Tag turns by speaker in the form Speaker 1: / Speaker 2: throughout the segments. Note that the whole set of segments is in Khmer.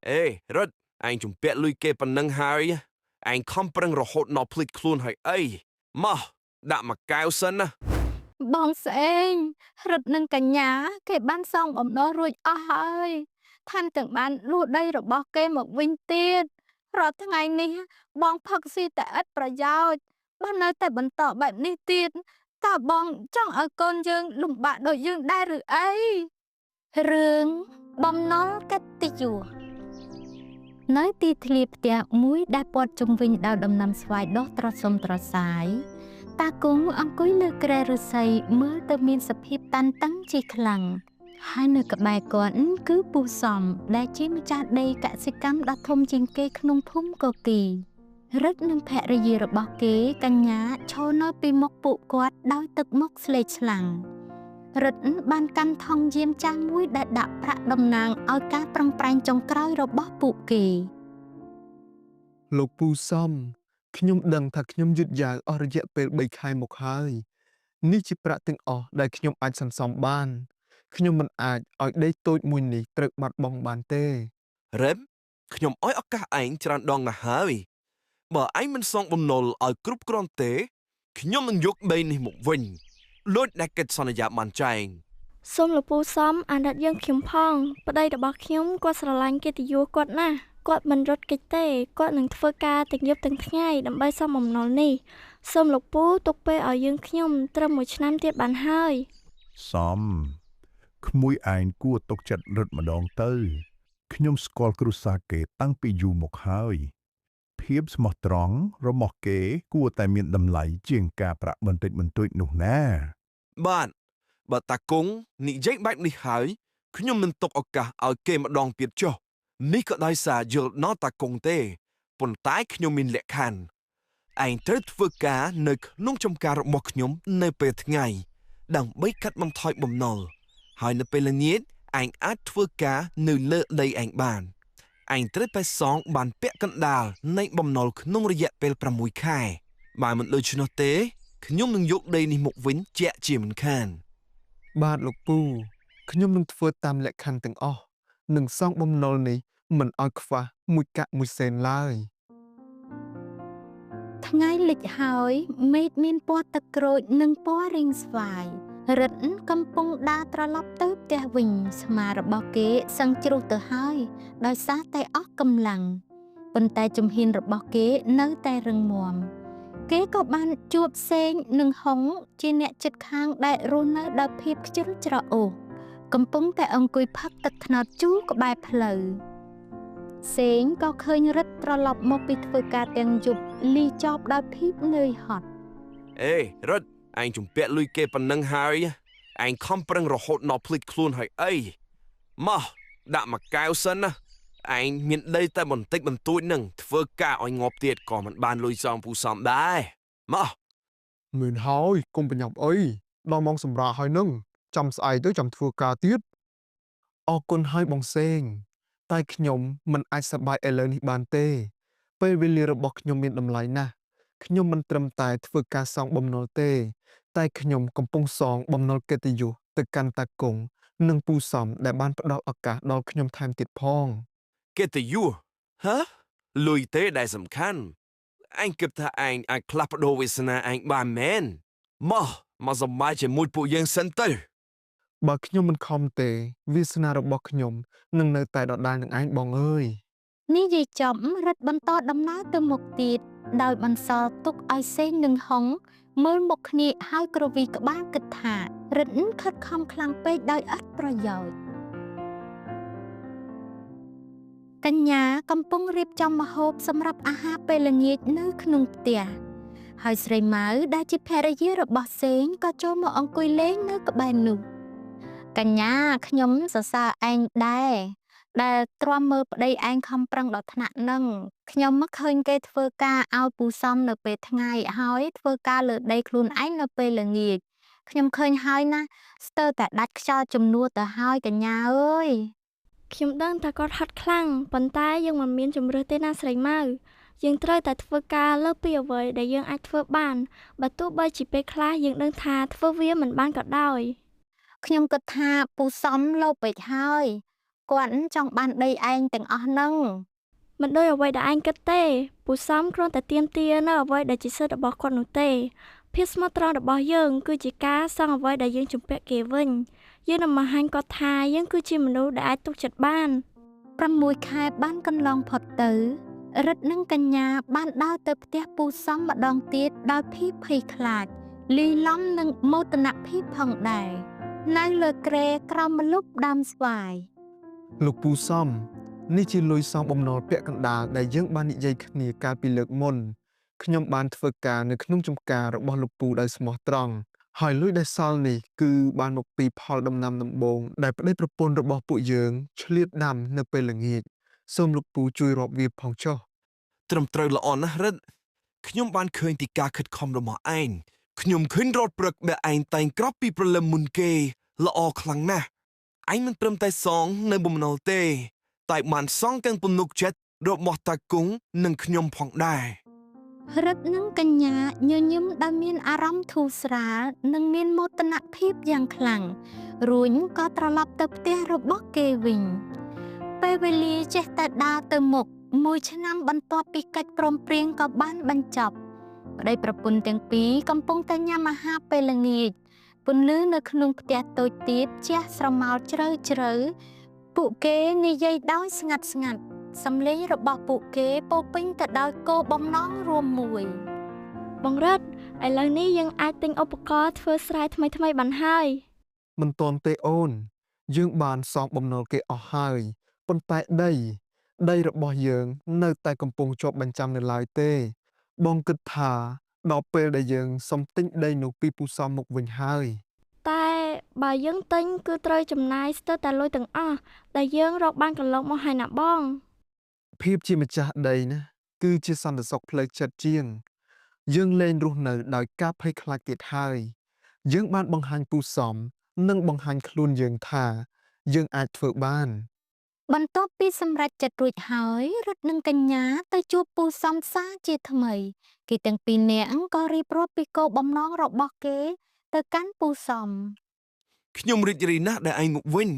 Speaker 1: អេរិតឯងជំពាក់លុយគេប៉ុណ្ណឹងហើយឯងខំប្រឹងរហូតដល់ភ្លេចខ្លួនហើយអីមកដាក់មួយកែវសិនណា
Speaker 2: បងស្អេងរិទ្ធនិងកញ្ញាគេបានសងបំណុលរួចអស់ហើយថែមទាំងបានលួចដីរបស់គេមកវិញទៀតរាល់ថ្ងៃនេះបងផឹកស៊ីតែឥតប្រយោជន៍បើនៅតែបន្តបែបនេះទៀតតើបងចង់ឲ្យកូនយើងលំបាកដូចយើងដែរឬអីរឿងបំណុលកិត្តិយសនៅទីធ្លាផ្ទះមួយដែលព័ទ្ធជុំវិញដោយដំណាំស្វាយដុះត្រសុំត្រសាយ តាគង់អង្គុយលើគ្រែឫស្សីមើលទៅមានសភាពតានតឹងជាខ្លាំងហើយនៅក្បែរគាត់គឺពូសំដែលជាម្ចាស់ដីកសិកម្មដ៏ធំជាងគេក្នុងភូមិកគីរិទ្ធនិងភរិយារបស់គេកញ្ញាឈរនៅពីមុខពួកគាត់ដោយទឹកមុខស្លេកស្លាំងរិទ្ធបានកាន់ថង់យាមចាស់មួយដែលដាក់ប្រាក់តំណាងឲ្យការប្រឹងប្រែងចុងក្រោយរបស់ពួកគេ
Speaker 3: លោកពូសំខ្ញុំដឹងថាខ្ញុំយឺតយ៉ាវអស់រយៈពេល3ខែមកហើយនេះជាប្រាក់ទាំងអស់ដែលខ្ញុំអាចសន្សំបានខ្ញុំមិនអាចឲ្យដីតូចមួយនេះត្រូវបាត់បង់បានទេ
Speaker 1: រ៉េមខ្ញុំឲ្យឱកាសឯងច្រើនដងណាស់ហើយបើឯងមិនសងបំណុលឲ្យគ្រប់គ្រាន់ទេខ្ញុំនឹងយកដីនេះមកវិញដូចដែលកិច្ចសន្យាបានចែង
Speaker 4: សូមលោកពូសំអាណិតយើងខ្ញុំផងប្តីរបស់ខ្ញុំគាត់ស្រឡាញ់កិត្តិយសគាត់ណាស់គាត់មិនរត់គេចទេគាត់នឹងធ្វើការទាំងយប់ទាំងថ្ងៃដើម្បីសងបំណុលនេះសូមលោកពូទុកពេលឲ្យយើងខ្ញុំត្រឹមមួយឆ្នាំទៀតបានហើយ
Speaker 5: សំក្មួយឯងគួរទុកចិត្តរឹតម្ដងទៅខ្ញុំស្គាល់គ្រួសារគេតាំងពីយូរមកហើយភាពស្មោះត្រង់របស់គេគួរតែមានតម្លៃជាងការប្រាក់បន្តិចបន្តួចនោះណា
Speaker 1: បាទបើតាគង់និយាយបែបនេះហើយខ្ញុំនឹងទុកឱកាសឲ្យគេម្ដងទៀតចុះនេះក៏ដោយសារយល់ដល់តាគង់ទេប៉ុន្តែខ្ញុំមានលក្ខខណ្ឌឯងត្រូវធ្វើការនៅក្នុងចំការរបស់ខ្ញុំនៅពេលថ្ងៃដើម្បីកាត់បន្ថយបំណុលហើយនៅពេលល្ងាចឯងអាចធ្វើការនៅលើដីឯងបានឯងត្រូវតែសងបានពាក់កណ្ដាលនៃបំណុលក្នុងរយៈពេល6ខែបើមិនដូច្នោះទេខ្ញុំនឹងយកដីនេះមកវិញជាក់ជាមិនខាន
Speaker 3: បាទលោកពូខ្ញុំនឹងធ្វើតាមលក្ខខណ្ឌទាំងអស់និងសងបំណុលនេះមិនឲ្យខ្វះមួយកាក់មួយសេនឡើយ
Speaker 2: ថ្ងៃលិចហើយមេឃមានពណ៌ទឹកក្រូចនិងពណ៌រាងស្វាយរិទ្ធកំពុងដើរត្រឡប់ទៅផ្ទះវិញស្មារបស់គេសឹងជ្រុះទៅហើយដោយសារតែអស់កម្លាំងប៉ុន្តែជំហានរបស់គេនៅតែរឹងមាំគេក៏បានជួបសេងនិងហុងជាអ្នកជិតខាងដែលរស់នៅដោយភាពខ្ជិលច្រអូសកំពុងតែអង្គុយផឹកទឹកត្នោតជូរក្បែរផ្លូវសេងក៏ឃើញរិទ្ធត្រឡប់មកពីធ្វើការទាំងយប់លីចប់ដោយភាពនឿយហត់
Speaker 1: អេរិតឯងជំពាក់លុយគេប៉ុណ្ណឹងហើយឯងខំប្រឹងរហូតដល់ភ្លេចខ្លួនហើយអីមកដាក់មួយកែវសិនណាឯងមានដីតែបន្តិចបន្តួចនឹងធ្វើការឲ្យងាប់ទៀតក៏មិនបានលុយសងពូសំដែរមក
Speaker 3: មែនហើយកុំប្រញាប់អីដល់ម៉ោងសម្រាកហើយនឹងចាំស្អែកទៅចាំធ្វើការទៀតអរគុណហើយបងសេងតែខ្ញុំមិនអាចសប្បាយឥឡូវនេះបានទេ ពេលវេលារបស់ខ្ញុំមានតម្លៃណាស់ខ្ញុំមិនត្រឹមតែធ្វើការសងបំណុលទេ តែខ្ញុំកំពុងសងបំណុលកិត្តិយសទៅកាន់តាគង់និងពូសំដែលបានផ្ដល់ឱកាសដល់ខ្ញុំថែមទៀតផង
Speaker 1: កិត្តិយសហ៎លុយទេដែលសំខាន់ឯងគិតថាឯងអាចផ្លាស់ប្ដូរវាសនាឯងបានមែនមកមកសប្បាយជាមួយពួកយើងសិនទៅ
Speaker 3: បើខ្ញុំមិនខំទេវាសនារបស់ខ្ញុំនឹងនៅតែដដែលនឹងឯងបងអើយ
Speaker 2: និយាយចំរិទ្ធបន្តដំណើរទៅមុខទៀតដោយបន្សល់ទុកឲ្យសេងនិងហុងមើលមុខគ្នាហើយក្រវីក្បាលគិតថារិទ្ធខិតខំខ្លាំងពេកដោយឥតប្រយោជន៍កញ្ញាកំពុងរៀបចំម្ហូបសម្រាប់អាហារពេលល្ងាចនៅក្នុងផ្ទះហើយស្រីម៉ៅដែលជាភរិយារបស់សេងក៏ចូលមកអង្គុយលេងនៅក្បែរនោះកញ្ញាខ្ញុំសរសើរឯងដែរ ដែលទ្រាំមើលប្តីឯងខំប្រឹងដល់ថ្នាក់ហ្នឹងខ្ញុំមកឃើញគេធ្វើការឲ្យពូសំនៅពេលថ្ងៃហើយធ្វើការលើដីខ្លួនឯងនៅពេលល្ងាចខ្ញុំឃើញហើយណាស្ទើរតែដាច់ខ្យល់ជំនួសទៅហើយកញ្ញាអើយ
Speaker 4: ខ្ញុំដឹងថាគាត់ហត់ខ្លាំងប៉ុន្តែយើងមិនមានជម្រើសទេណាស្រីម៉ៅយើងត្រូវតែធ្វើការលើសពីអ្វីដែលយើងអាចធ្វើបានបើទោះបីជាពេលខ្លះយើងដឹងថាធ្វើវាមិនបានក៏ដោយ
Speaker 2: ខ្ញុំគិតថាពូសំលោភពេកហើយ គាត់ចង់បានដីឯងទាំងអស់ហ្នឹង
Speaker 4: មិនដូចអ្វីដែលឯងគិតទេពូសំគ្រាន់តែទាមទារនៅអ្វីដែលជាសិទ្ធិរបស់គាត់នោះទេភាពស្មោះត្រង់របស់យើងគឺជាការសងអ្វីដែលយើងជំពាក់គេវិញយើងនឹងបង្ហាញគាត់ថាយើងគឺជាមនុស្សដែលអាចទុកចិត្តបាន
Speaker 2: 6ខែបានកន្លងផុតទៅ រិទ្ធនិងកញ្ញាបានដើរទៅផ្ទះពូសំម្ដងទៀតដោយភាពភ័យខ្លាចលាយឡំនឹងមោទនភាពផងដែរនៅលើគ្រែក្រោមម្លប់ដើមស្វាយ
Speaker 3: លោកពូសំនេះជាលុយសងបំណុលពាក់កណ្ដាលដែលយើងបាននិយាយគ្នាកាលពីលើកមុនខ្ញុំបានធ្វើការនៅក្នុងចំការរបស់លោកពូដោយស្មោះត្រង់ហើយលុយដែលសល់នេះគឺបានមកពីផលដំណាំដំបូងដែលប្តីប្រពន្ធរបស់ពួកយើងឆ្លៀតដាំនៅពេលល្ងាចសូមលោកពូជួយរាប់វាផងចុះ
Speaker 1: ត្រឹមត្រូវល្អណាស់រិទ្ធខ្ញុំបានឃើញពីការខិតខំរបស់ឯងខ្ញុំឃើញរត់ព្រឹកដែលឯងតែងក្រោកពីព្រលឹមមុនគេល្អខ្លាំងណាស់ឯងមិនត្រឹមតែសងនៅបំណុលទេ តែបានសងទាំងទំនុកចិត្តរបស់តាគង់និងខ្ញុំផងដែរ
Speaker 2: រិទ្ធនិងកញ្ញាញញឹមដោយមានអារម្មណ៍ធូរស្រាលនិងមានមោទនភាពយ៉ាងខ្លាំងរួចក៏ត្រឡប់ទៅផ្ទះរបស់គេវិញពេលវេលាចេះតែដើរទៅមុខមួយឆ្នាំបន្ទាប់ពីកិច្ចព្រមព្រៀងក៏បានបញ្ចប់ប្តីប្រពន្ធទាំងពីរកំពុងតែញ៉ាំអាហារពេលល្ងាចពន្លឺនៅក្នុងផ្ទះតូចទាបជះស្រមោលជ្រៅជ្រៅពួកគេនិយាយដោយស្ងាត់ស្ងាត់សំឡេងរបស់ពួកគេពោរពេញទៅដោយគោលបំណងរួមមួយ
Speaker 4: បងរិទ្ធឥឡូវនេះយើងអាចទិញឧបករណ៍ធ្វើស្រែថ្មីៗបានហើយ
Speaker 3: មិនទាន់ទេអូន យើងបានសងបំណុលគេអស់ហើយប៉ុន្តែដី ដីរបស់យើងនៅតែកំពុងជាប់បញ្ចាំនៅឡើយទេ បងគិតថាដល់ពេលដែលយើងសុំទិញដីនោះពីពូសំមកវិញហើយ
Speaker 4: តែបើយើងទិញគឺត្រូវចំណាយស្ទើរតែលុយទាំងអស់ដែលយើងរកបានកន្លងមកហើយណាបង
Speaker 3: ភាពជាម្ចាស់ដីណាគឺជាសន្តិសុខផ្លូវចិត្តជាង យើងលែងរស់នៅដោយការភ័យខ្លាចទៀតហើយ យើងបានបង្ហាញពូសំនិងបង្ហាញខ្លួនយើងថា យើងអាចធ្វើបាន
Speaker 2: បន្ទាប់ពីសម្រេចចិត្តរួចហើយរិទ្ធនិងកញ្ញាទៅជួបពូសំសាជាថ្មី គេទាំងពីរនាក់ក៏រៀបរាប់ពីគោលបំណងរបស់គេ ទៅកាន់ពូសំ
Speaker 1: ខ្ញុំរីករាយណាស់ដែលឯងមកវិញ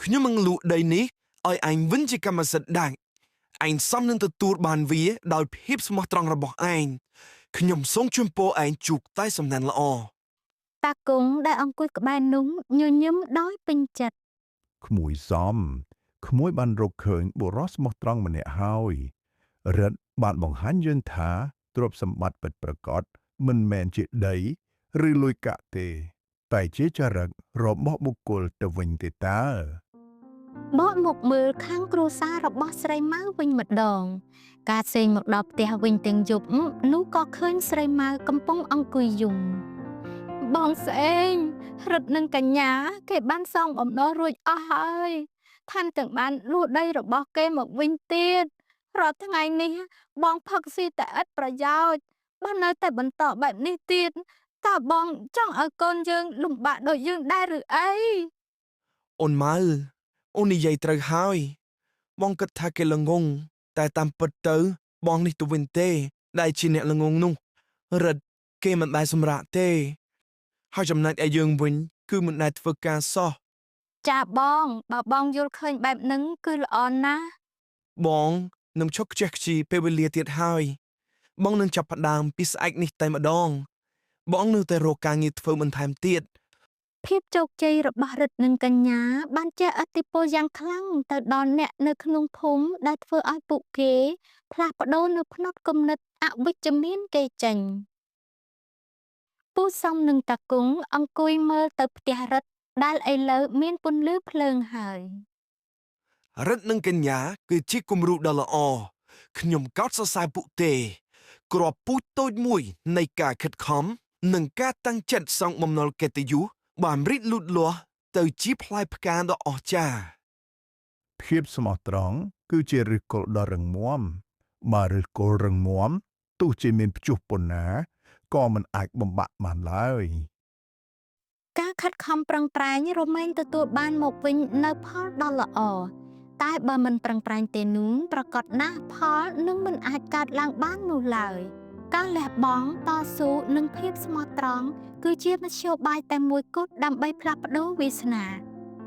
Speaker 1: ខ្ញុំនឹងលក់ដីនេះឲ្យឯងវិញជាកម្មសិទ្ធិដែរឯងសមនឹងទទួលបានវាដោយភាពស្មោះត្រង់របស់ឯងខ្ញុំសូមជូនពរឯងជួបតែសំណាងល្អ
Speaker 2: តាគង់ដែលអង្គុយក្បែរនោះញញឹមដោយពេញចិត្ត
Speaker 5: ក្មួយសំក្មួយបានរកឃើញបុរសស្មោះត្រង់ម្នាក់ហើយរិទ្ធបានបង្ហាញយើងថាទ្រព្យសម្បត្តិពិតប្រាកដមិនមែនជាដីឬលុយកាក់ទេ តែជាចរិតរបស់បុគ្គលទៅវិញទេតើ
Speaker 2: បកមកមើលខាងគ្រួសាររបស់ស្រីម៉ៅវិញម្ដង ការសេងមកដល់ផ្ទះវិញទាំងយប់នោះក៏ឃើញស្រីម៉ៅកំពុងអង្គុយយំបងស្អេងរិទ្ធនិងកញ្ញាគេបានសងបំណុលរួចអស់ហើយថែមទាំងបានលួចដីរបស់គេមកវិញទៀតរាល់ថ្ងៃនេះបងផឹកស៊ីតែឥតប្រយោជន៍បើនៅតែបន្តបែបនេះទៀតតើបងចង់ឲ្យកូនយើងលំបាកដូចយើងដែរឬអី
Speaker 1: អូនម៉ៅអូននិយាយត្រូវហើយបងគិតថាគេល្ងងតែតាមពិតទៅ បងនេះទៅវិញទេ ដែលជាអ្នកល្ងងនោះរិទ្ធគេមិនដែលសម្រាកទេ ហើយចំណែកឯយើងវិញ គឺមិនដែលធ្វើការសោះ
Speaker 2: ចាបងបើបងយល់ឃើញបែបហ្នឹងគឺល្អណាស់
Speaker 1: បងនឹងឈប់ខ្ជះខ្ជាយពេលវេលាទៀតហើយ បងនឹងចាប់ផ្ដើមពីស្អែកនេះតែម្ដង បងនៅតែរកការងារធ្វើបន្ថែមទៀត
Speaker 2: ភាពជោគជ័យរបស់រិទ្ធនិងកញ្ញាបានជះឥទ្ធិពលយ៉ាងខ្លាំងទៅដល់អ្នកនៅក្នុងភូមិដែលធ្វើឲ្យពួកគេផ្លាស់ប្ដូរនូវផ្នត់គំនិតអវិជ្ជមានគេចេញពូសំនិងតាគង់អង្គុយមើលទៅផ្ទះរិទ្ធដែលឥឡូវមានពន្លឺភ្លើងហើយ
Speaker 1: រិទ្ធនិងកញ្ញាគឺជាគំរូដ៏ល្អខ្ញុំកោតសរសើរពួកទេគ្រាប់ពូជតូចមួយនៃការខិតខំនិងការតាំងចិត្តសងបំណុលកិត្តិយសបានរីកលូតលាស់ទៅជាផ្លែផ្កាដ៏អស្ចារ្យ
Speaker 5: ភាពស្មោះត្រង់គឺជាឫសគល់ដ៏រឹងមាំបើឫសគល់រឹងមាំទោះជាមានព្យុះប៉ុណ្ណាក៏មិនអាចបំបាក់បានឡើយ
Speaker 2: ការខិតខំប្រឹងប្រែងរមែងទទួលបានមកវិញនូវផលដ៏ល្អតែបើមិនប្រឹងប្រែងទេនោះប្រកាសណាស់ផលនឹងមិនអាចកើតឡើងបាននោះឡើយការលះបង់តស៊ូនិងភាពស្មោះត្រង់គឺជាមធ្យោបាយតែមួយគត់ដើម្បីផ្លាស់ប្ដូរវាសនា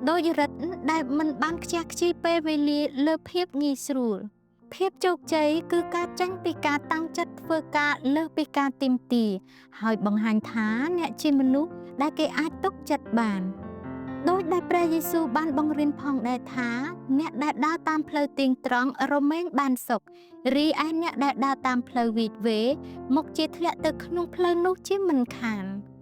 Speaker 2: ដោយរិទ្ធដែលមិនបានខ្ជះខ្ជាយពេលវេលាលើភាពងាយស្រួល ភាពជោគជ័យគឺការចេញពីការតាំងចិត្តធ្វើការលើសពីការទាមទារហើយបង្ហាញថាអ្នកជាមនុស្សដែលគេអាចទុកចិត្តបានដោយដែលព្រះយេស៊ូវបានបង្រៀនផងដែរថា អ្នកដែលដើរតាមផ្លូវទៀងត្រង់រមែងបានសុខរីឯអ្នកដែលដើរតាមផ្លូវវីដវេមុខជាធ្លាក់ទៅក្នុងផ្លូវនោះជាមិនខាន។